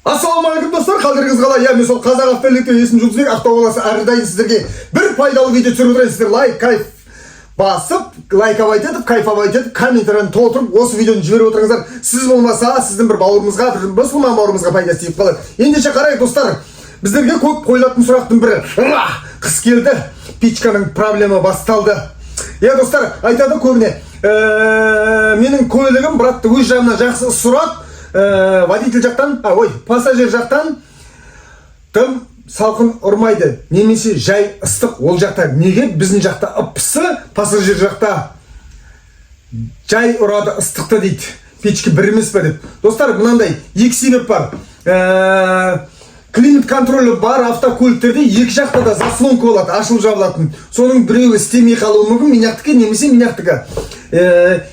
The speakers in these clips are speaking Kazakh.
Ассалаумағалейкум, достар! Қалдарыңыз қалай? Иә, мен сол Қазақ Автолюкте, есімім Жұлдызбек, Ақтау қаласы. Әрдайым сіздерге бір пайдалы видео түсіріп отырайын. Сіздер лайк, кайф басып, лайковать етіп, кайфовать етіп, комментарияны толтырып, осы видеоны жіберіп отырыңыздар. Сіз болмаса, сіздің бір бауырымызға, бір мұсылман бауырымызға пайдасы тиіп қалады. Ендеше қарайық, достар, біздерге көп қойылатын сұрақтың бірі: Ра, қыс келді, печканың проблема басталды. Иә, достар, айтады көбіне, менің көлігім, брат, өз жағынан жақсы ұрады, водитель жақтан, а, ой, пассажир жақтан тым салқын ұрмайды немесе жай ыстық. Ол жақта неге біздің жақта ып-ысы, пассажир жақта жай ұрады ыстықты дейді, печка бір емес па деп. Достар, мынандай екі себеп бар. Климат контролі бар автокөліктерде екі жақта да заслонка болады, ашылып жабылатын. Соның біреуі істемей қалуы мүмкін, миняқтікі немесе миняқтікі.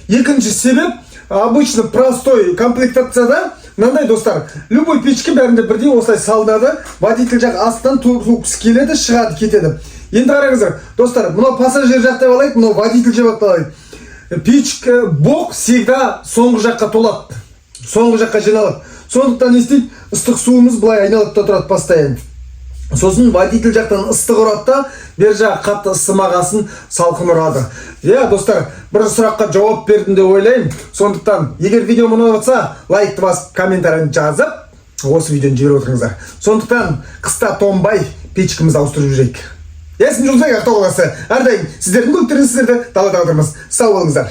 Екінші себеп, обычно простой комплектацияда мынандай, достар, любой печка бәрінде бірдей осылай салынады. Водитель жақ астынан трубкасы келеді, шығады, кетеді. Енді қараңыздар, достар, мынау пассажир жақ деп алайық, мынау водитель жақ деп алайық. Печка боқ всегда соңғы жаққа толады, соңғы жаққа жиналады. Сондықтан не істейді? Ыстық суымыз былай айналып та тұрады постоянно. Сосын водитель жақтан ыстық ұрады да, бер жағы қатты ысымағасын, салқын ұрады. Иә, достар, бір сұраққа жауап бердім деп ойлаймын. Сондықтан егер видео ұнап жатса, лайкты басып, комментарийні жазып, осы видеоны жіберіп отырыңыздар. Сондықтан қыста тоңбай, печкамызды ауыстырып жүрейік. Есімім Жұлдызбек, Ақтау қаласы. Әрдайым сіздердің көліктеріңіз сіздерді далада қалдырмас. Сау болыңыздар.